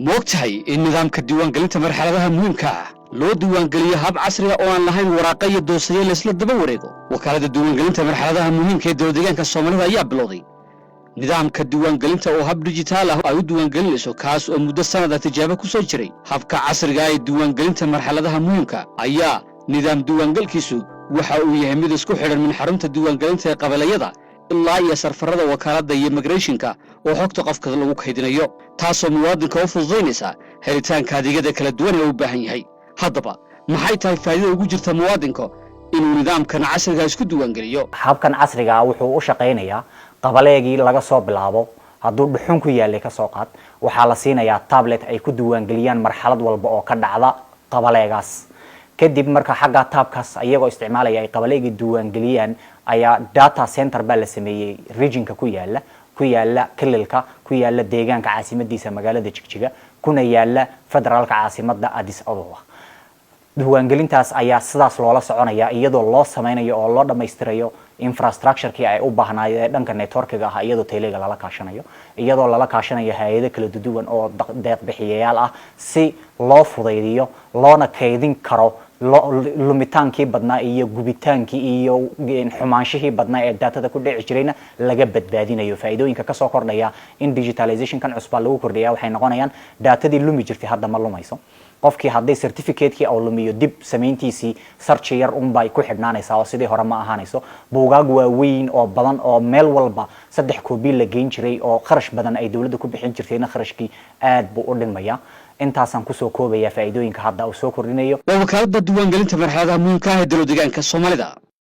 Moogtahay in nidaamka diiwaangelinta marxaladaha muhiimka ah loo diiwaangeliyo hab casriga oo aan lahayn waraaqa iyo doosaya laysla daba wareego? Wakaalada diiwaangelinta marxaladaha muhiimka ee dowladdeegaanka Soomaalida ayaa bilowday nidaamka diiwaangelinta oo hab dijitaal ah ay u diiwaangelinayso, kaas oo muddo sanada tijaabo ku soo jiray. Habka casriga ee diiwaangelinta marxaladaha muhiimka ayaa nidaam diiwaangelkiisu waxa uu yahay mid isku xidhan min xarunta diiwaangelinta ee qabalayada ilaa iyo server-ada wakaaladda iyo immigration-ka oo xogta qofka lagu kaydinayo, taasoo muwaadinka u fududaynaysa helitaanka adeegyada kala duwan ee u baahan yahay. Haddaba, maxay tahay faa'iidada ugu jirta muwaadinka inuu nidaamkan casriga isku diiwaangeliyo? Habkan casriga ah wuxuu u shaqaynayaa qabaleegii laga soo bilaabo. Hadduu dhuxun ku yaalay, kasoo qaad, waxaa la siinayaa tablet ay ku diiwaangeliyaan marxalad walba oo ka dhacda qabaleegaas. Kadib marka xagga tab-kaas iyagoo isticmaalaya ay qabaleegii diiwaangeliyaan, ayaa data center baa la sameeyey regionka ku yaala, ku yaala kililka, ku yaala deegaanka caasimadiisa magaalada Jigjiga, kuna yaala federaalka caasimada Addis Ababa. Diiwaangelintaas ayaa sidaas loola soconaya, iyadoo loo sameynayo oo loo dhammaystirayo infrastructure-kii ay u baahnaayeen ee dhanka networkiga ah, iyadoo tele-ga lala kaashanayo, iyadoo lala kaashanayo hay-ado kala duwan oo deeq bixiyayaal ah, si loo fudaydiyo loona kaydin karo lumitaankii badnaa iyo gubitaankii iyo xumaanshihii badnaa ee data-da ku dhici jirayna laga badbaadinayo. Faa'iidooyinka kasoo kordhaya in digitalization-kan cusbaa lagu kordhaya waxay noqonayaan data-dii lumi jirtay hadda ma lumayso. Qofkii hadday certificate-kii uu lumiyo, dib samayntiisii search yar unbay ku xidhnaanaysaa oo sidii hore ma ahaanayso. Buugaag waaweyn oo badan oo meel walba 3 koobi la geyn jiray oo kharash badan ay dowladda ku bixin jirtayna, kharashkii aad buu u dhimaya. Intaasaan kusoo koobaya faa'iidooyinka hadda uu soo kordhinayo. Waa wakaaladda diiwaangelinta marxaladaha muhiimka ah ee dowlad deegaanka Soomaalida.